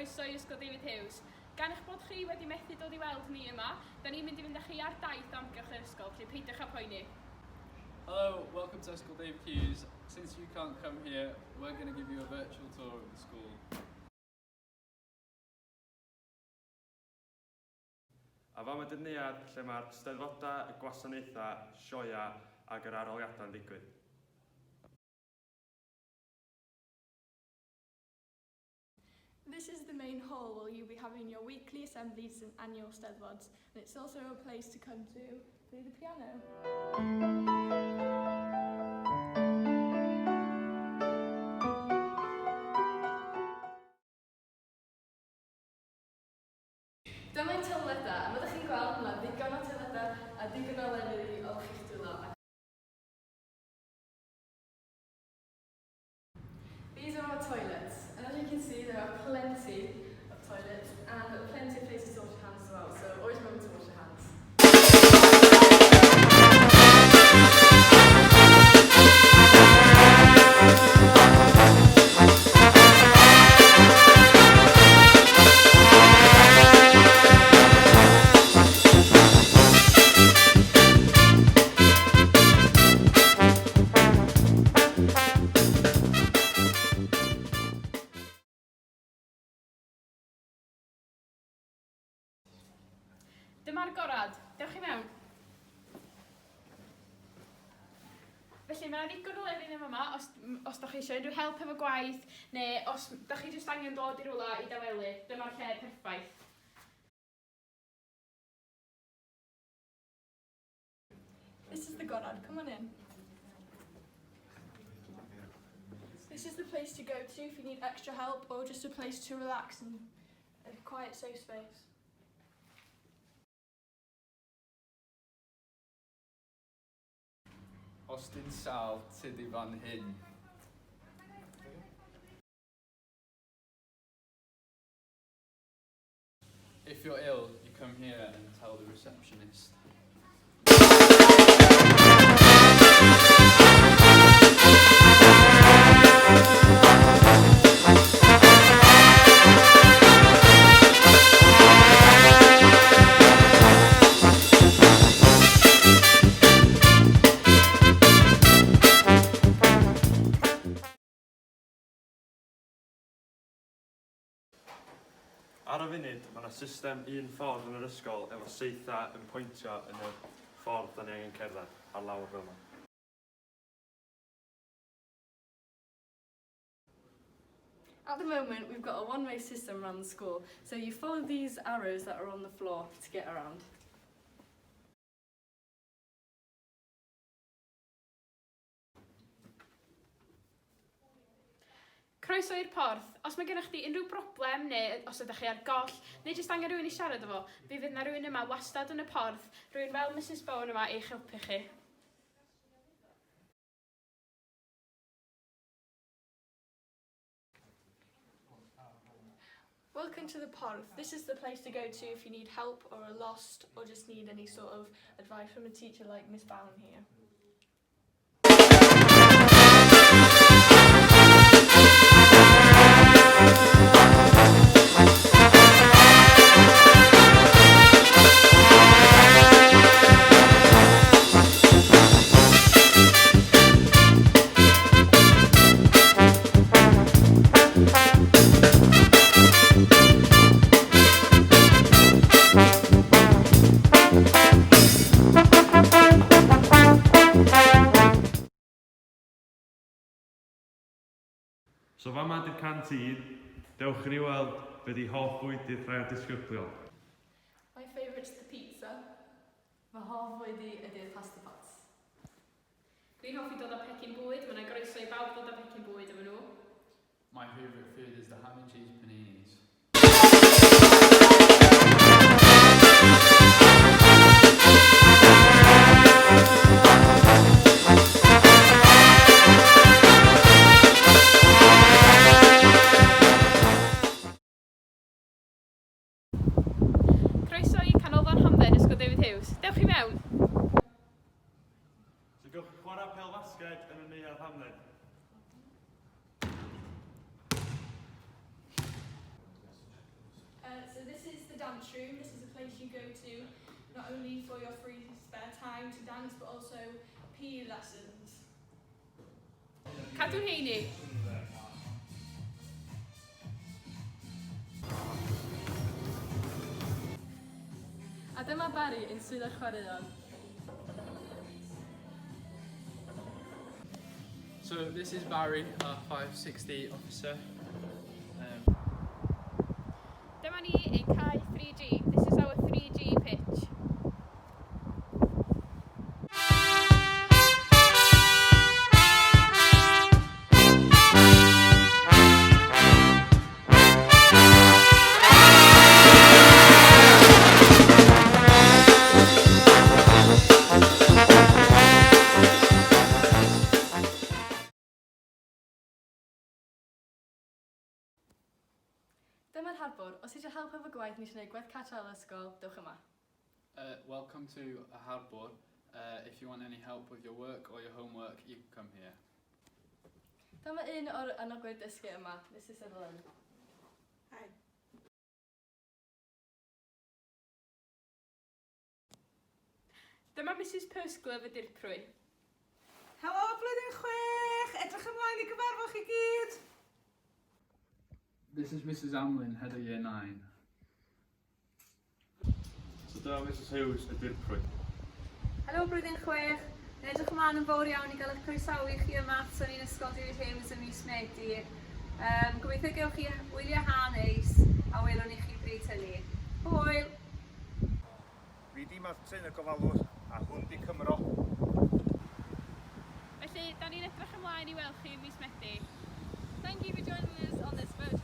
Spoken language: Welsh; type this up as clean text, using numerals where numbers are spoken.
croeso i Ysgol David Hughes. Gan eich bod chi wedi methu dod i weld ni yma, da ni'n mynd i fynd â chi ar daith o amgylch yr ysgol, felly peidiwch â poeni. Hello, welcome to Ysgol David Hughes. Since you can't come here, we're going to give you a virtual tour of the school. A fama 'di'r neuadd lle mae'r steddfodau, y gwasanaethau, sioeau ac yr arholiadau'n digwydd. This is the main hall where you'll be having your weekly assemblies and annual steddfods, and it's also a place to come to play the piano. Dyma ein toiledau, a fel ydych chi'n gweld, mae ddigon o toiledau a digon o lefydd i olchi'ch dwylo a These are our toilets, and as you can see there are plenty of toilets and plenty of places to wash your hands as well, so always remember to wash your hands. Dyma'r gorad. Dewch i mewn. Felly mae yna ddigon o lefydd yn fama os, os da chi eisiau unrhyw help efo gwaith neu os da chi jyst angen dod i rywle i dawelu, dyma'r lle perffaith. This is the Gorad, come on in. This is the place to go to if you need extra help or just a place to relax and a quiet, safe space. Os ti'n sâl, tyd i fan hyn. If you're ill, you come here and tell the receptionist. Ar y funud, mae yna system un ffordd yn yr ysgol efo saethau yn pwyntio yn y ffordd da ni angen cerdded, ar lawr fel yma. At the moment, we've got a one-way system around the school, so you follow these arrows that are on the floor to get around. Croeso i'r porth. Os mae gennych chdi unrhyw broblem neu os ydych chi ar goll neu jyst angen rhywun i siarad efo, fe fydd 'na rywun yma wastad yn y porth, rhywun fel Misus Bowen yma i'ch helpu chi. Welcome to the Porth. This is the place to go to if you need help or are lost or just need any sort of advice from a teacher like Miss Bowen here. So fama 'di'r canteen, dewch i ni weld be 'di hoff fwydydd rhai o'r disgyblion. My favourite's the pizza. Fy hoff fwyd i ydy'r pasta pots. Dwi'n hoffi dod â pecyn bwyd, mae 'na groeso i bawb ddod â pecyn bwyd efo nhw. My favourite food is the ham and cheese paninis. Croeso i Canolfan Hamdden Ysgol David Hughes. Dewch i mewn! So gewch chi chwarae pêl fasged yn y neuadd hamdden. the dance room. This is a place you go to not only for your free spare time to dance, but also PE lessons. Cadw'n heini. A dyma Barry yn swyddog chwaraeon. So this is Barry, our 560 officer. Dyma ni ein cae 3G. This is our 3G pitch. Dyma'r harbwr. Os eisiau help efo gwaith neu eisiau gwneud gwaith cartref ar ysgol, dewch yma. Welcome to a Harbwr. If you want any help with your work or your homework, you can come here. Dyma un o'r anogwyr dysgu yma, Mrs Evelyn. Hi. Dyma Mrs Pursglove y dirprwy. Helo, blwyddyn 6! Edrych ymlaen i gyfarfod chi gyd! This is Mrs Amlin, head of year 9. So dyma Mrs Hughes y dirprwy. Helo blwyddyn 6. Yn edrych ymlaen yn fawr iawn i gael eich croesawu chi yma ato ni'n Ysgol David Hughes ym mis Medi. Gobeithio gewch chi wyliau ha neis a welwn ni chi bryd hynny. Hwyl! Fi di Martin y gofalwr a hwn di Cymro. Felly, da ni'n edrych ymlaen i weld chi ym mis Medi. Thank you for joining us on this virtual